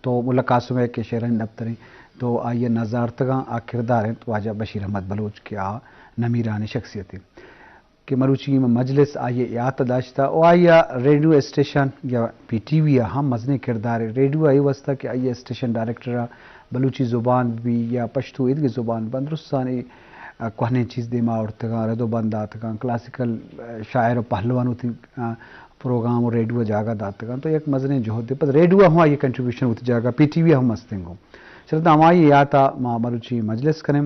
تو ملا قاسم ءِ کہ شعرانی دپتر ایں، تو آئی ءِ نزارتگاں آ کردار اِنت واجہ بشیر احمد بلوچ کہ آ نمیرانیں شخصیتے کہ مروچی مجلس آئی ءِ یات ءَ داشتہ و آئی ءَ ریڈیو اسٹیشن یا پی ٹی وی ءَ ہم مزنیں کردارے۔ ریڈیو ءَ اے واسطہ کہ آئی ءِ اسٹیشن ڈائریکٹر ءَ بلوچی زبان بی یا پشتو ایدگہ زبان بی، درستانی کوہنیں چیز دیما آورتگاں، رد و بند داتگاں، کلاسیکل شاعر و پہلوان وتی پروگرام و ریڈیو ءَ جاگہ داتگاں، تو یک مزنیں جہدے۔ پد ریڈیو ءَ ہم آئی ءِ کنٹریبیوشن وتی جاگہ، پی ٹی وی ءَ ہم استیں گوں۔ چرا ہمائی یات ءَ ما مروچی مجلس کنیں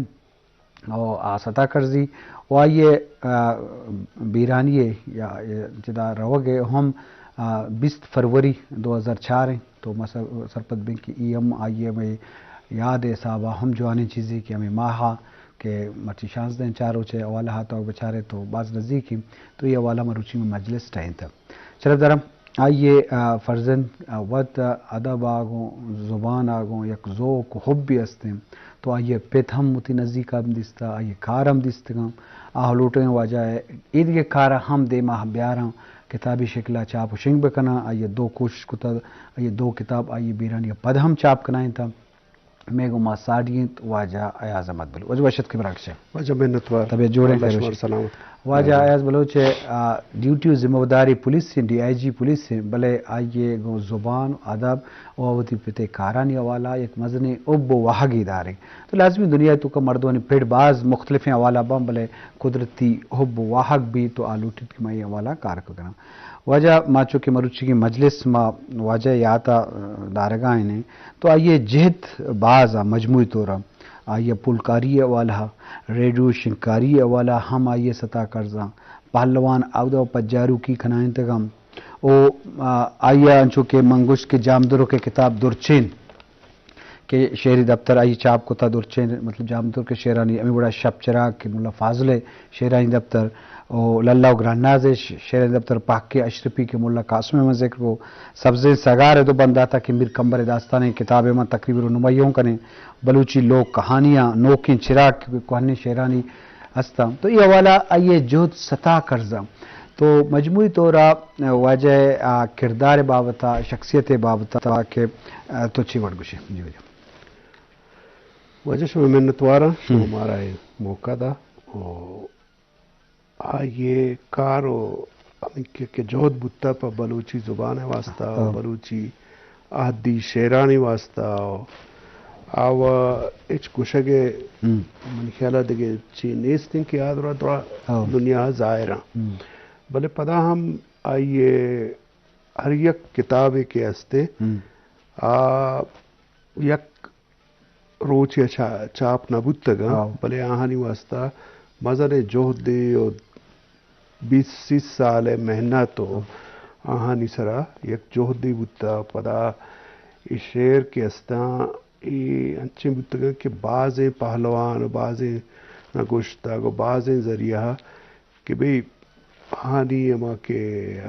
و آ ستا کرزی و آئی ءِ، آ، بیرانی ءِ یا جدا روگ ءِ ہم، آ، بیست فروری دو ہزار چار ایں، تو ما سر-، سرپد بیں کہ ای ہم آئی ءِ مئے یاد ءِ حساب ءَ ہم جوانیں چیزے کہ ہمے ماہ ءَ کہ مرچی شانزدہ ایں، چار روچ ءِ حوالہ ءَ تو بچارے تو باز نزیک ایں، تو اے حوالہ مروچی مئے مجلس ٹہینتہ۔ شرف دارم، آئی ءِ، آ، فرزند، آ، وت ادب ءَ گوں زبان ءَ گوں یک ذوق و حبے استیں، تو آئی ءِ پت ہم وتی نزیک ءَ ہم دیستہ، آئی ءِ کار ہم دیستگاں۔ آ لوٹیں واجہ ءِ ایدگہ کار ءَ ہم دیما بیاراں، کتابی شکل ءَ چاپ و شنگ بکناں۔ آئی ءَ دو کوشش کتہ، آئی ءَ دو کتاب آئی ءِ بیرانی ءَ پد ہم چاپ کنائینتہ۔ مئے گوما ساڑی اِنت واجہ ایاز احمد بلوچ۔ واجہ وش اتک براگش۔ واجہ منتوار۔ طبیعت جوڑ ایں، اللہ خیر شمار وش۔ سلامت۔ واجہ ایاز بلوچ، آ، ڈیوٹی و ذمہ داری پولیس ایں، ڈی آئی جی پولیس ایں، بلے آئی ءِ گوں زبان، ادب و وتی پت ءِ کارانی حوالہ یک مزنیں حب و واہگے داریں۔ تو لازمی دنیا ءِ توکا مردمانی پڑ باز مختلفیں حوالہ باں، بلے قدرتی حب و واہگ بی تو آ لوٹیت کہ ما اے حوالہ کار کناں۔ واجہ ما چونکہ مروچیگیں مجلس ما واجہ یات ءَ دارگا ایں، تو آئی ءِ جہد باز ءَ مجموعی طور ءَ آئی ءِ پولکاری ءِ حوالہ، ریڈیو شنگکاری ءِ حوالہ ہم آئی ءِ ستا کرزاں۔ پہلوان اودا پجاروکی کنائینتگاں۔ او، آ، آئی ءَ انچو کہ من گوشت کہ جامدرک ءِ کتاب درچین کہ شعری دپتر آئی چاپ کتا، درچین مطلب جامدرک ءِ شعرانی، ہمے وڑا شپ چراگ کہ ملا فاضل ءِ شعرانی دپتر، او للہ و گراناز ءِ ش-، شعرانی دپتر، پاک اشرفی کہ ملا قاسم ءَ من ذکر کو، سبزیں سگار ءِ دو بند داتا کہ میر کمبر ءِ داستانیں کتاب ءَ من تقریبی رونمائی ہوں کنیں، بلوچی لوک کہانیاں، نوکیں چراگ کہ کوہنیں شعرانی استاں۔ تو اے حوالہ آئی ءِ جہد ستا کرزاں۔ تو مجموعی طور ءَ واجہ ءِ آ کردار ءِ بابت ءَ، شخصیت ءِ بابت ءَ کہ، آ، تو چی وڑ گوشے؟ جی واجہ۔ واجہ شمئے منتواراں، شما ہم۔ مارا اے موقع دا۔ او آئی ءِ کار و ہمینکہ کہ جہد بوتہ پہ بلوچی زبان ءِ واسطہ و ہاں۔ بلوچی عہدی شعرانی واسطہ و آ و ہچ گوشگ ءِ ہم۔ منی خیال ءَ دگہ چی نیست انت کہ آ درا درا ہاں۔ دنیا ءَ ظاہر انت۔ ہم۔ بلے پدا ہم آئی ءِ ہر یک کتابے کہ استیں، ہم۔ آ یک روچے ءَ چا-، چاپ نہ بوتگ انت، ہاں۔ بلے آہانی واسطہ مزنیں جہدے و بیست سی سال ءِ محنت و آہانی سرا یک جہدے بوتہ۔ پدا اے شعر کہ استاں، اے انچیں بوتگ انت کہ بازیں پہلوان و بازیں نہ گوشتگ و بازیں ذریعہ کہ بھئی آہانی ہما کہ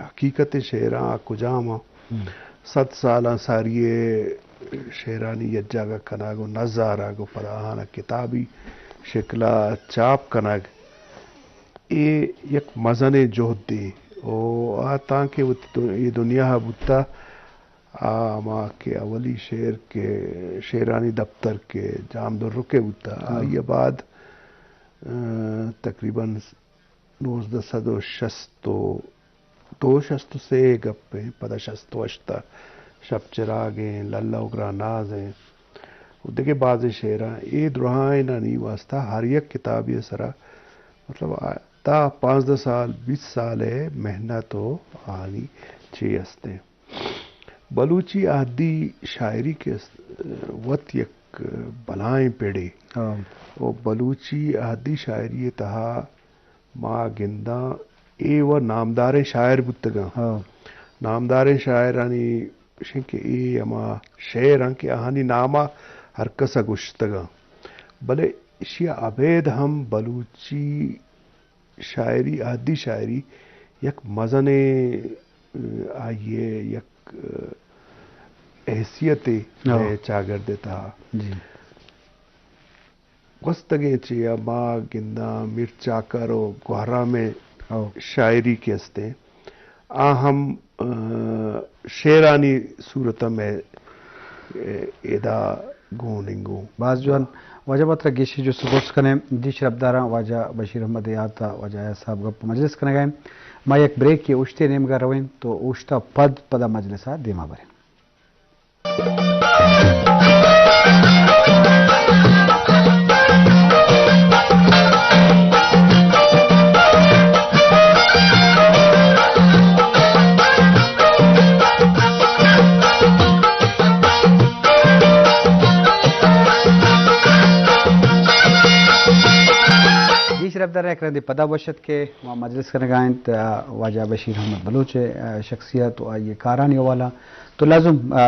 حقیقتیں شعراں آ کجام آں۔ ہم۔ صد سالاں ساری ءِ شعرانی یک جاگہ کنگ و نز آرگ و پدا آہانا کتابی شکل ءَ چاپ کنگ، اے یک مزنیں جہدے۔ و آ تانکہ وتی دو-، اے دنیا ءَ بوتہ، آ ہما کہ اولی شعر کہ شعرانی دپتر کہ جامدرک ءِ بوتہ، ہاں۔ آئی ءَ بعد، آ، تقریباً نوزدہ سد و شست و دو، شست و سے ءِ گپ ایں، پدا شست و ہشت ءَ شپ چراگ ایں، للہ و گراناز ایں، و دگہ بازیں شعراں۔ اے دراہائینانی واسطہ ہر یک کتابے ءِ سرا، مطلب، آ، دہ، پانزدہ سال، بیست سال ءِ محنت و آہانی چے است ایں۔ بلوچی عہدی شاعری کہ است، وت یک بلائیں پڑے۔ ہاں۔ و بلوچی عہدی شاعری ءِ تہا ما گنداں اے و نامداریں شاعر بوتگاں۔ ہاں۔ نامداریں شاعرانی گوشیں کہ اے ہما شعر انت کہ آہانی نام ءَ ہر کس ءَ گوشتگاں۔ بلے ایشی ءَ ابید ہم بلوچی شاعری، عہدی شاعری یک مزنیں، آئی ءِ یک حیثیتے ہاں۔ مئے چاگرد ءِ تہا۔ جی۔ گوستگیں چہ ما گنداں میر چاکر و گوہرام ءِ ہو۔ شاعری کہ استیں، آ ہم، آ، شعرانی صورت ءَ مئے ادا گون انگو۔ باز جوان۔ واجہ ما ترا گیشیں جست ءُ پرس کنیں۔ جی شرپداراں، واجہ بشیر احمد ءِ یات ءَ واجہ ایاز صاحب گپ ءُ مجلس کنگ ءَ ایں۔ ما یک بریکے اوشتے نیمگ ءَ رویں تو اوشت ءَ پد پدا مجلس ءَ دیما بریں۔ جی شرپدار، یک رندے پدا وش اتک کہ ما مجلس کنگا انت، آ، واجہ بشیر احمد بلوچ ءِ، آ، شخصیت ءُ آئی ءِ کارانی حوالہ تو لازم، آ،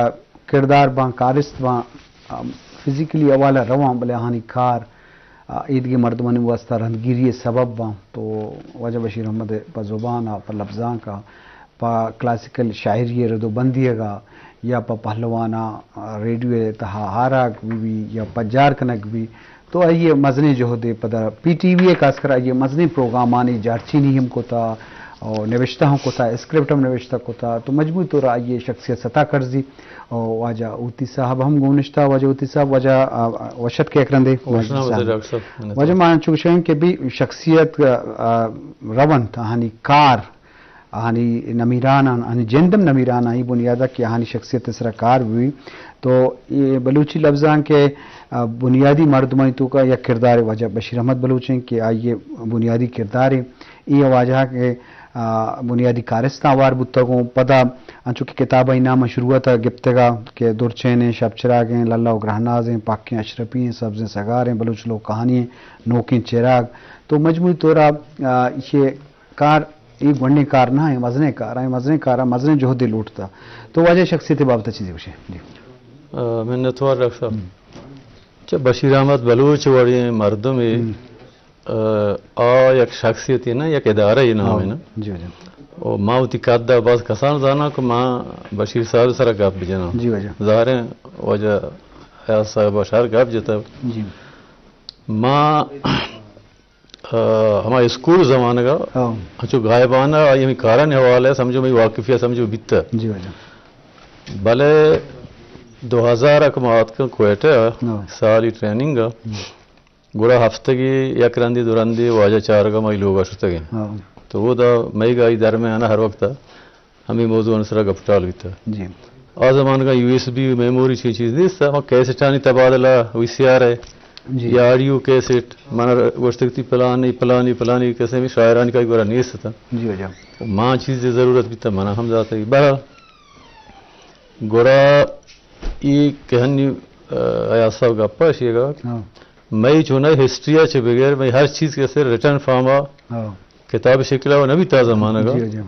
کردار باں، کارست باں، آ، فزیکلی حوالہ رواں، بلے آہانی کار، آ، ایدگہ مردمانی واسطہ رندگیری ءِ سبب باں۔ تو واجہ بشیر احمد ءِ پہ زبان ءَ، پہ لبزانک ءَ، پہ کلاسیکل شاعری ءِ رد ءُ بندیگ ءَ یا پہ پہلواناں، آ، ریڈیو ءِ تہا آرگ بہ بی یا پجار کنگ بہ بی، تو آئی ءِ مزنیں جہدے پدا پی ٹی وی ءَ خاص کر آئی ءِ مزنیں پروگرامانی جارچینی ہم کتا ءُ نوشتہ ہم کتا، اسکرپٹ ہم نوشتہ کتا، تو مجموعی طور آئی ءِ شخصیت ستا کرزی۔ ءُ واجہ ہوتی صاحب ہم گوں نشتہ۔ واجہ ہوتی صاحب، واجہ، آ، وش اتک یک رندے۔ وش نام بخیر ڈاکٹر صاحب، منت واجہ وار۔ ما انچو گوشیں کہ بی شخصیت، آ، رونت، آہانی کار، آہانی نمیراناں، آہانی جند ہم نمیراناں، ای بنیاد ءَ کہ آہانی شخصیت ءِ سرا کار بہ بی۔ تو اے بلوچی لبزانک ءِ، آ، بنیادی مردمانی توکا یک کردار واجہ بشیر احمد بلوچ ایں کہ آئی ءِ بنیادی کردار ایں۔ اے واجہ کہ، آ، بنیادی کارستاں ہوار بوتگ اوں۔ پدا انچو کہ کتابانی نام شروعات ءَ گپتگ ءَ کہ درچین ایں، شپ چراگ ایں، للہ ءُ گرہناز ایں، پاکیں اشرفی ایں، سبزیں سگار ایں، بلوچ لوک کہانی ایں، نوکیں چراگ۔ تو مجموعی طور ءَ، آ، ایشی کار، اے گونڈیں کار نہ ایں، مزنیں کار ایں، مزنیں کار ءَ مزنیں جہدے لوٹتا۔ تو واجہ شخصیت ءِ بابت ءَ چیزے گوشے۔ جی۔ آ، منت وار ڈاکٹر صاحب۔ ہم۔ چہ بشیر احمد بلوچ وڑیں مردمے، ہم۔ آ، آ یک شخصیتے نہ، یک ادارہ اے نام اے نہ۔ جی، جی۔ او ما وتی قد ءَ باز کسان زاناں کہ ما بشیر صاحب سرا گپ بجناں۔ جی واجہ۔ ظاہر ایں واجہ ایاز صاحب ءَ شر گپ جتگ۔ جی۔ ما آ، ہما اسکول زمانگ ءَ ہاں۔ انچو غائبانہ آئی ہمے کارانی حوالہ ءَ سمجھو مئی واقفی ءَ سمجھو بیتہ۔ جی واجہ۔ بلے دو ہزار ءَ کہ ما آتکاں کوئٹہ ءَ ہاں۔ سالی ٹریننگ ءَ، ہم۔ گڑا ہفتگی یک رندے دو رندے واجہ چارگ ءَ مئی لوگ ءَ شتگیں۔ ہاں۔ تو اودا مئیگ ءُ آئی درمیان ءَ ہر وقت ءَ ہمے موضوعانی سرا گپ ٹال بیتہ۔ جی۔ آ زمانگاں یو ایس بی میموری چی چیز نیست، ہما کیسٹانی تبادلہ، وی سی آر اے، جی۔ یا آڈیو کیسٹ، من گوشتگ تی پلانی، پلانی، پلانی کسے ہمے شاعرانی کائی گورا نیست اتاں۔ جی واجہ۔ ما چیزے ضرورت بیتہ، منا ہم داتگی۔ بہرحال، گڑا ای کہ ہنی، آ، ایاز صاحب گپا شیگا، ہاں۔ مئی چونہ ہسٹری ءَ چہ بغیر، مئی ہر چیز کسے ریٹن فارم ءَ ہاں۔ کتاب شکل ءَ نہ بیتہ آ زمانگ ءَ۔ جی، جی۔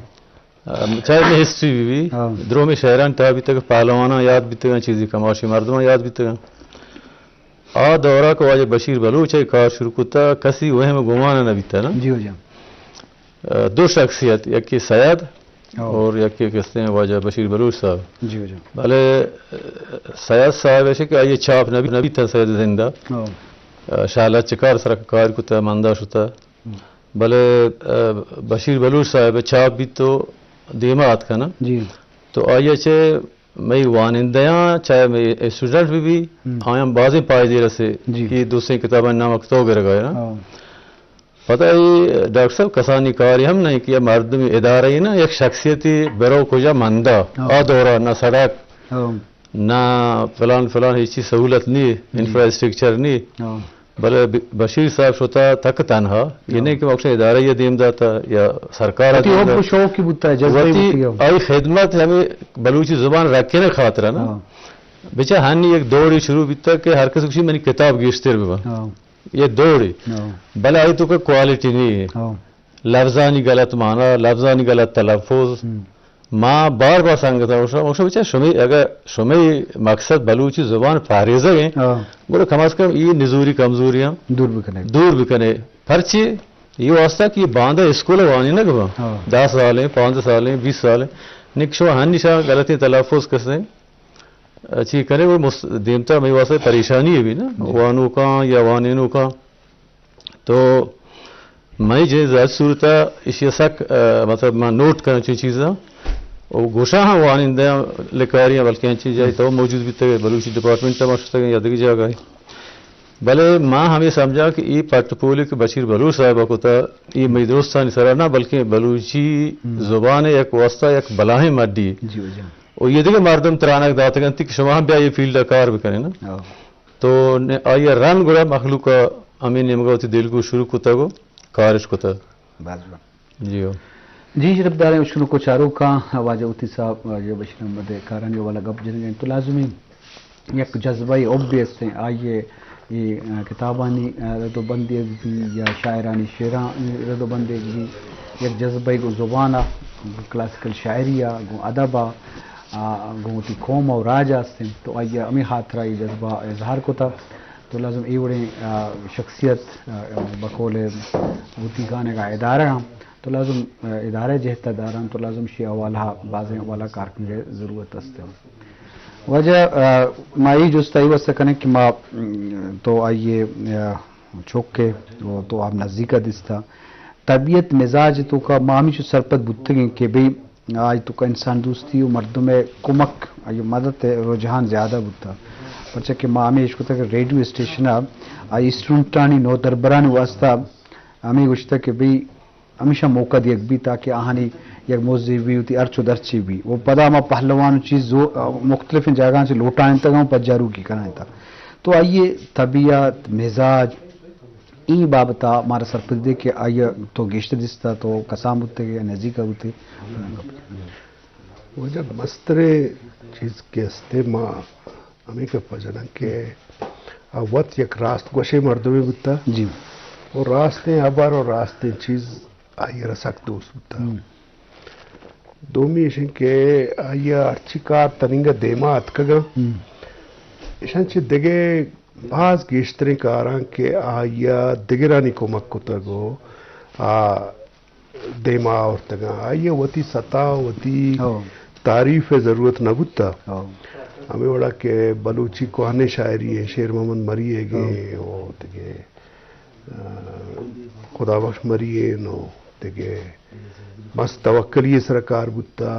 ام، چاہے مئے ہسٹری بہ بی، ہاں۔ درومیں شہرانی تہا بیتگ، پہلواناں یاد بیتگاں، چیزے کماشیں مردماں یاد بیتگاں۔ آ دورا کہ واجہ بشیر بلوچ ءَ کار شروع کتا، کسی وہم ءُ گمان ءَ نہ بیتا نا۔ جی واجہ۔ آ، دو شخصیت، یکے سید ہاں۔ اور یکے کستے ہیں واجہ بشیر بلوچ صاحب۔ جی واجہ۔ بلے، آ، سید صاحب ایشے کہ آئی چاپ نہ بی-، نہ بیتا سید زندہ۔ ہاں۔ آ، شاہ لچکار سرا کار کتا، مندا شتا۔ ہم۔ بلے، آ، بشیر بلوچ صاحب چاپ بیت تو دیما آتکا نا۔ جی۔ تو آئی ءَ چہ مئی وانندیاں، چاہے مئی اسٹوڈنٹ بہ بی، ہم۔ آیاں بازیں پائدے رسے جی۔ کہ دوستیں کتابانی نام ءَ تو گرگ ءَ ئے نا۔ ہاں۔ پتہ اے ڈاکٹر صاحب کسانی کارے ہم نہ ایں کہ یک مردمے ادارہ اے نا، یک شخصیتے برو کجا مندا، ہاں۔ آ دورا نہ سڑک، ہاں۔ نہ فلان فلان ہچی سہولت نی، جی۔ انفراسٹرکچر نی۔ ہاں۔ بلے ب-، بشیر صاحب شتا تک تنہا، اے ہاں۔ نہ کہ مخصوص ادارہ ءَ دیم داتا یا سرکار ءَ وتی دیم حب داتا۔ و شوق بوتا، جذبہ وتی بوتا۔ آئی خدمت ہمیں بلوچی زبان رکھنے خاطر نا۔ ہاں۔ بچا ہنی یک دوڑے شروع بیتا کہ ہر کس گوشی منی کتاب گیشتر ببا۔ ہاں۔ یہ دوڑے۔ ہاں۔ بلے آئی توکا کوالٹی نی۔ ہاں۔ لفظانی غلط معنی، لفظانی غلط تلفظ۔ ہم۔ ما بار بار سنگتاں گوشاں، گوشاں بچا شمے، اگر شمے مقصد بلوچی زبان پہریزگ ایں، ہاں۔ گڑا کم از کم اے نزوری کمزوریاں دور بکنے۔ دور بکنے۔ پرچے؟ اے واسطہ کہ اے باندا اسکول وانینگ باں۔ ہاں۔ دہ سال ایں، پانزدہ سال ایں، بیست سال ایں۔ نک شما ہنیشا غلطیں تلفظ کسے چی کنے، وہ مس-، دیمتا مئے واسطہ پریشانی اے بی نا، جی۔ وانوکاں یا وانینوکاں۔ تو مئے جند ءِ ظاہر صورت ءَ ایشی ءَ سک، آ، مطلب، ما نوٹ کناں چون چیزاں۔ او گوشاں ہم وانندہ لکھاری ہیں، بلکہ انچیں جاہے تو موجود بیتگ، بلوچی ڈپارٹمنٹ ءَ ما شتگ یا دگہ جاگہ۔ بلے ما ہمے سمجھاں کہ اے پٹ پولے کہ بشیر بلوچ صاحب ءَ کتا، اے مئی درستانی سرا نہ، بلکہ بلوچی زبان ءِ یک واسطہ یک بلاہیں مڈی۔ جی، جی۔ او اے دگہ مردم ترانگ داتگ انت کہ شما ہم بیا اے فیلڈ ءَ کار بکنیں نا۔ ہاں۔ تو نے-، آئی ءَ رند گڑا مخلوق ءَ ہمے نیمگ ءَ وتی دلگوش شروع کتگ و کارش کتگ۔ باز وڑ۔ جی ہو۔ جی، شرپداریں اشکنوک و چاروکاں، واجہ ہوتی صاحب، واجہ بشیر احمد ءِ کارانی حوالہ گپ جنگ ءَ انت تو لازمی یک جذبہ ءِ حبے است انت، آئی ءِ اے، آ، کتابانی، آ، رد و بندیگ بی یا شاعرانی شعراں رد و بندیگ بی، یک جذبہ ءِ گوں زبان ءَ، گوں کلاسیکل شاعری ءَ، گوں ادب ءَ، آ، گوں وتی قوم ءُ راج ءَ است انت، تو آئی ءَ ہمے ہاترا اے جذبہ اظہار کتگ۔ تو لازم اے وڑیں، آ، شخصیت، آ، بقول ہوتی گانگ ءِ ادارہ ہم تو لازم، آ، ادارہ جہت ءَ داراں، تو لازم شی حوالہ ءَ بازیں حوالہ کار کنگ ءِ ضرورت است۔ واجہ، آ، ما اے جست ءَ اے واسطہ کنیں کہ ما، م، تو آئی ءِ، آ، چوک ءَ و تو آپ نزیک ءَ دیستا۔ طبیعت مزاج توکا ما ہمیچو سرپد بوتگیں کہ بھئی آئی توکا انسان دوستی و مردم ءِ کمک، آئی مدد ءِ رجحان زیادہ بوتا۔ پرچا کہ ما ہمے اشکتا کہ ریڈیو اسٹیشن ءَ آئی اسٹوڈنٹانی نودربرانی واسطہ ہمے گوشتا کہ بھئی ہمیشاں موقع دیگ بیت تاکہ آہانی یک موزے بی وتی ہرچ و درچے بی۔ و پدا ما پہلوان و چیز زو-، مختلفیں جاگہاں چہ لوٹائینتگ ہم پجاروکی کنائینتگ۔ تو آئی ءِ طبیعت، مزاج، اے بابت ءَ مارا سرپدی دے کہ آئی ءَ تو گیشتر دیستا تو کسان بوتے یا نزیک ءَ بوتے۔ واجہ مستریں چیز کہ استے ما ہمے گپ ءَ جناں کہ آ وت یک راست گوشیں مردمے بوتا۔ جی۔ و راستیں ہبر و راستیں چیز آئی ءَ را سک دوست بوتا۔ ہم۔ دومی ایش انت کہ آئی ءَ ہرچی کار تننگ ءَ دیما اتکگاں، ہم۔ ایشاں چہ دگہ باز گیشتریں کاراں کہ آئی ءَ دگرانی کمک کتگ و آ دیما آورتگاں۔ آئی ءَ وتی ستا، وتی ہو۔ تعریف ءِ ضرورت نہ بوتا۔ ہو۔ ہمے وڑا کہ بلوچی کوہنیں شاعری ءِ شیر محمد مری ئیگ ءِ ہو۔ و دگہ، آ، خدا بخش مری ءِ نو دگہ بس توکلی ءِ سرا کار بوتا،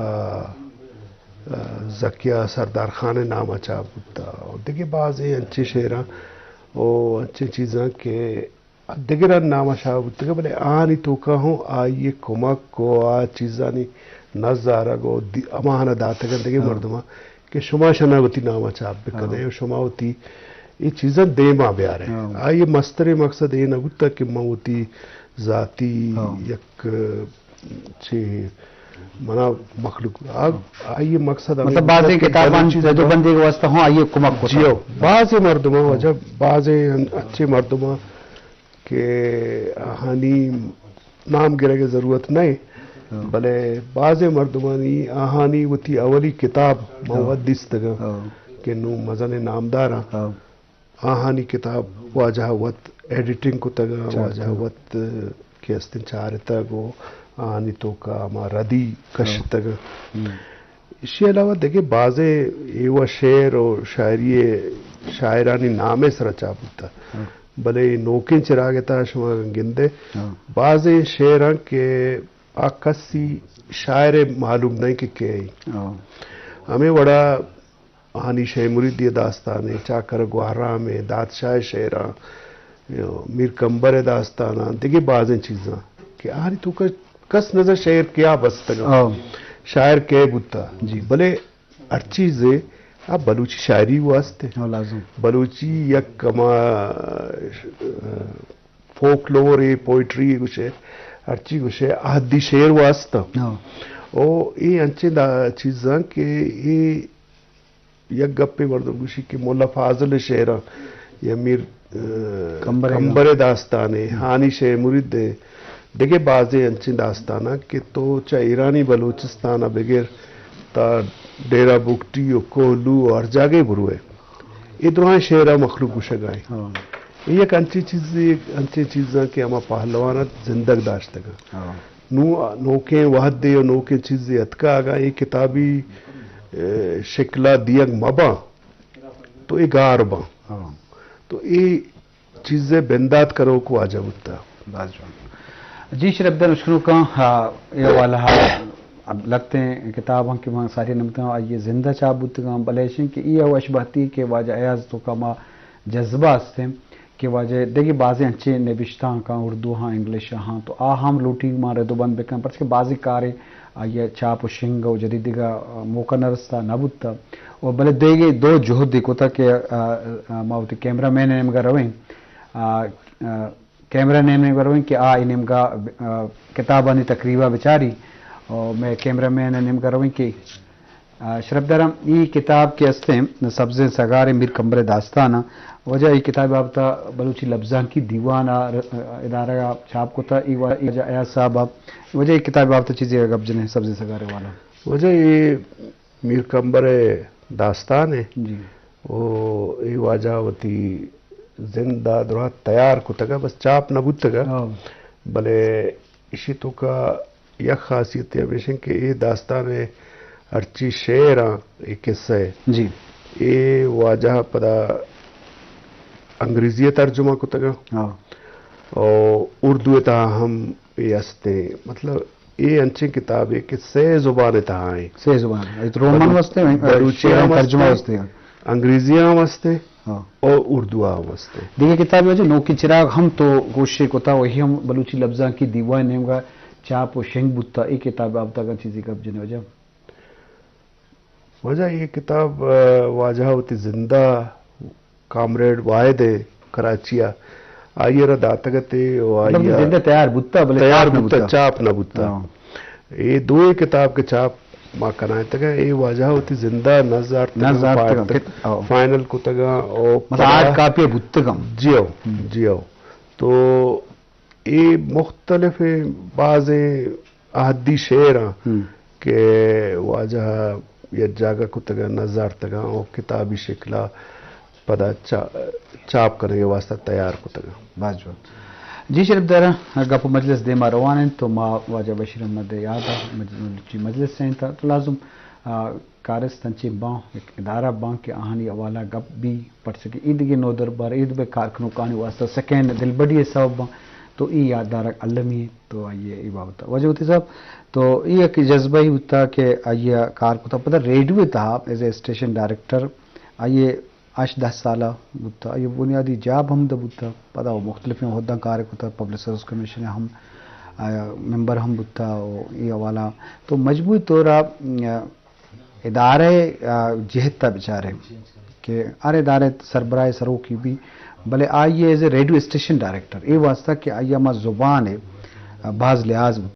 آ، زکیا سردار خان ءِ نام ءَ چاپ بوتا و دگہ بازیں انچیں شعراں و انچیں چیزاں کہ دگرانی نام ءَ شاہ بوتگ، بلے آہانی توکا ہوں آئی ءِ کمک و آ چیزانی نز آرگ و دی-، ہماہانا داتگ انت دگہ ہاں۔ مردماں کہ شما شنا وتی نام ءَ چاپ بکنے ہاں۔ و شما وتی اے چیزاں دیما بیارے۔ ہاں۔ آئی ءِ مستریں مقصد اے نہ بوتگ کہ من وتی ذاتی ہاں۔ یک چی منا مخلوق آ-، آئی ءِ مقصد ہمے مطلب بوتگ بازیں کہ کتاباں بلوچی زد و زبان بندی ءِ واسطہ ہوں آئی ءِ کمک کتگ۔ جی ہو، بازیں مردماں ہاں۔ واجہ، بازیں ان-، انچیں مردماں کہ آہانی نام گرگ ءِ ضرورت نہ انت، ہاں۔ بلے بازیں مردمانی آہانی وتی اولی کتاب من ہاں۔ وت دیستگاں ہاں۔ کہ نوں مزنیں نامداراں۔ ہاں۔ آہانی کتاب واجہ ءَ وت ایڈیٹنگ کتگ، چارتگ۔ واجہ ءَ وت کہ استیں چارتگ و آہانی توکا ہما ردی کشتگ۔ ہاں۔ ہم۔ ایشی علاوہ دگہ بازیں ایوہ شعر و شاعری ءِ شاعرانی نام ءِ سرا چاپ بوتگ۔ ہاں۔ بلے نوکیں چراگ ءِ تہا شما گندے ہاں۔ بازیں شعراں کہ آ کسی شاعر ءَ معلوم نہ کہ کئے۔ ہاں۔ ہمے وڑا ہانی شے مریدی ءِ داستان ءَ، چاکر ءِ گوہرام ءَ، دادشاہ ءِ شعراں، میر کمبر ءِ داستاناں، دگہ بازیں چیزاں کہ آہانی توکا کس نزان شعر کیا بستگاں، ہاں۔ شاعر کئے بوتا۔ جی۔ بلے ہر چیزے آ بلوچی شاعری واسطے۔ ہاں، لازم۔ بلوچی یک ہما، فوکلور ءَ، پوئٹری ءَ گوشے، ہرچی گوشے، عہدی شعر واسطہ۔ ہاں۔ او اے انچیں دا-، چیزاں کہ اے یک گپے مردم گوشی کہ ملا فاضل ءِ شعراں یا میر، آ، کمبر ءِ کمبر ءِ داستان ءَ، ہانی شے مرید ءِ، دگہ بازیں انچیں داستاناں کہ تو چہ ایرانی بلوچستان ءَ بگر تا ڈیرہ بگٹی و کوہلو و ہر جاگہ بروئے، اے دراہیں شعر ءَ مخلوق گوشگ ءَ انت۔ ہاں۔ اے یک انچیں چیزے، انچیں چیزاں کہ ہما پہلوان ات زندگ داشتگ انت۔ ہاں۔ نوں نوکیں وہدے و نوکیں چیزے اتکا، اگاں اے کتابی، اے، شکل ءَ دیگ مہ باں، تو اے گار باں۔ ہاں۔ تو اے چیزے بندات کنوک واجہ بوتا۔ باز جوان۔ جی شرپدار اشکنوکاں، آ، اے حوالہ ءَ لہتیں کتاب ہم کہ من ساری نمتاں آئی زندہ چاپ بوتگاں، بلے ایشیں کہ ای او اش بہتی کہ واجہ ایاز توکا ما جذبہ استیں کہ واجہ دگہ بازیں انچیں نبشتانکاں، اردو ہاں، انگلش ہاں، تو آ ہم لوٹی ما رد و بند بکن، پرچہ کہ بازی کارے آئی چاپ و شنگ و جدیدگا موقع نہ رستا، نہ بوتا۔ و بلے دگہ دو جہدے کتا کہ، آ، آ، ما وتی کیمرہ مین نیمگا رویں، آ، آ، کیمرہ نیمگا رویں کہ آ ای نیمگا، آ، کتابانی تقریبا بچاری۔ و مئے کیمرہ مین نیمگا رویں کہ، آ، شرپ دارم، ای کتاب کہ استیں سبزیں سگاریں میر کمبر داستان، واجہ ای کتاب بابتا بلوچی لبزانکی دیوان ادارہ چاپ کتا، ای وا-، ای واجہ ایاز صاحب، واجہ ای کتاب بابتا چیزے گپ جنیں سبزیں سگاریں والا۔ واجہ ای میر کمبر داستان ہے۔ جی۔ او ای واجہ وتی زندہ درا تیار کتگا، بس چاپ نہ بوتگا۔ ہاں۔ بلے اشی توکا یک خاصیت ہمیش انت کہ اے داستان ء ہرچی شعر آں، اے قصہ ء، جی۔ اے واجہ ء پدا انگریزی ء ترجمہ کتگ آں۔ ہاں۔ او اردو ء تہا ہم اے استیں۔ مطلب، اے انچیں کتابے کہ سے زبان ء تہا ایں۔ سے زبان۔ اے تو رومن مطلب، واسطے ہیں، بلوچی شعر ہم ترجمہ استیں، واسطے ہیں۔ انگریزی ہم استیں۔ ہاں۔ او اردو ء ہم است۔ دگہ کتابے واجہ نوکی چراغ ہم تو کوشش کتا، وہی ہم بلوچی لبزانکی دیوان نیمگا چاپ و شنگ بوتا، اے کتاب بابتا اگاں چیزے گپ جنے واجہ؟ واجہ اے کتاب، آ، واجہ وتی زندہ کامریڈ واحد ء کراچی ء آئی ء را داتگ ات و آئی مطلب ء زندہ تیار بوتا، بلے تیار چاپ نہ بوتا، بوتا۔ چاپ نہ بوتا۔ ہاں۔ اے دوئیں کتاب کہ چاپ ما کنائینتگ ء، اے واجہ وتی زندہ نز آرتگ نز ء آرتگ پائرتگ، کت-، او۔ فائنل کتگ ء او مطلب پدا ہارڈ کاپی بوتگ ہم۔ جی او، ہم۔ جی او۔ تو اے مختلف بازیں احدی شعر آں ہم۔ کہ واجہ یک جاگہ کتگ ء نز آرتگ ء او کتابی شکل ء پدا چا-، چاپ کنگ ء واستہ تیار کتگ۔ باز جوان۔ جی شرپ دار، گپ و مجلس دیما روان انت تو ما واجہ بشیر احمد یاد ء مج-، مجلس ء انت تو لازم، آ، کارست انچیں باں، یک ادارہ باں کہ آہانی حوالہ گپ بی، پرچہ کہ اے دگہ نودربر، اے دگہ کارکنوکانی واستہ سکین دلبڈی ء سبب باں، تو اے یاد دارگ المی انت تو آئی ء اے بابت ء۔ واجہ وتی صاحب، تو اے یک جذبہ ہی بوتا کہ آئی ء کار کتا، پدا ریڈیو ء تہا ایز اے اسٹیشن ڈائریکٹر آئی ء ہشت دہ سال ء بوتا، آئی ء بنیادی جاب ہم دہ بوتا، پدا وہ مختلفیں عہداں کار کتا، پبلک سروس کمیشن ء ہم، آ، ممبر ہم بوتا، و اے حوالہ تو مجموعی طور ء، آ، ادارہ ء، آ، جہت ء بچارے کہ ہر ادارہ سربراہ سروکی بی، بلے آئی ء ایز اے ریڈیو اسٹیشن ڈائریکٹر، اے واسطہ کہ آئی ء ہما زبان ء، آ، باز لحاظ بوتا۔